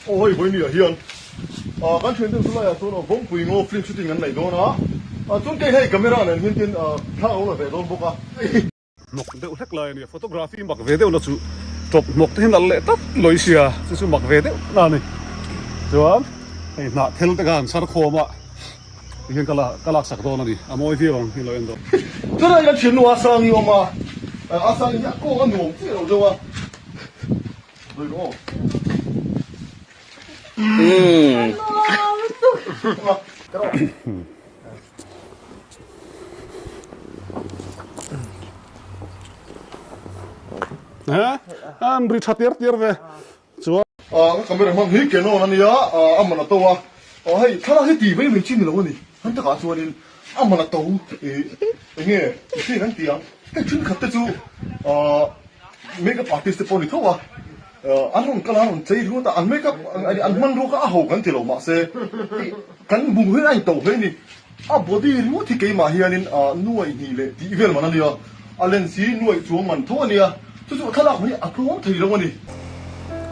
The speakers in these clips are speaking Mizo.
Aw hei vawinia hian ah kan thian deuh chu laiah chuan aw Vawngpui ngaw film shooting an nei dawn a, ah chuan kei hei camera nen hian tin ah thla a lo la ve dawn bawk a. Hnawk deuh hlek lai a nia, photography mak ve deuhna chu tawp hnawk te hian a leh tlat lawi sia, chu chu mak ve deuh na a ni. Chuan hei hnah thel te kha an chhar khawm a, tihian ka la ka laksak dawn a ni, a mawi viau ang hi lo en dawn. Chuan hei kan thiannu Asangi awm a, Asangi hi a kawng a nuam chiah lo deuh a. An ri tha tiar tiar ve chuan. Ka camera hmang hi Canon a nia, a man a to a, hei thlalak hi ti mai mai chi ni lo a ni, han takah chuanin a man a to ih eng nge mihring an ti ang, hei thenkhat te chu Makeup artist te pawh a ni tho a, an rawn kal a, an rawn chei ringawt a, an makeup an hmanrua kha a ho kan ti lo mahse kan hmuh hian a intoh hle a ni. A body ringawt hi keimah hianin nuaih hnih leh tih vel man a nia, a lens hi nuaih chuang man tho a nia, chu chu a thlalak hi a tlawm thei lo a ni.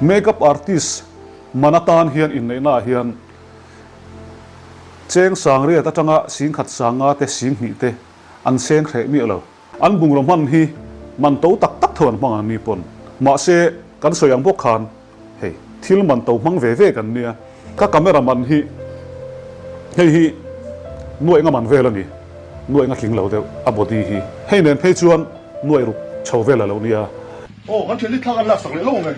Makeup artist man atan hian inneihna ah hian cheng sangriat atanga singkhat sanga te singhnih te an seng hreh miah lo. An bungraw hman hi man to tak tak tho an hmang ang ni pawn. Mahse, kan sawi ang bawk khan hei thil man to hmang ve ve kan nia. Ka camera man hi hei hi nuaih nga man vel a ni, nuaih nga tling lo deuh a body hi. Hei nen phei chuan nuaih ruk chho vel a lo nia. Aw, kan thian hi thla kan laksak leh lo ang e.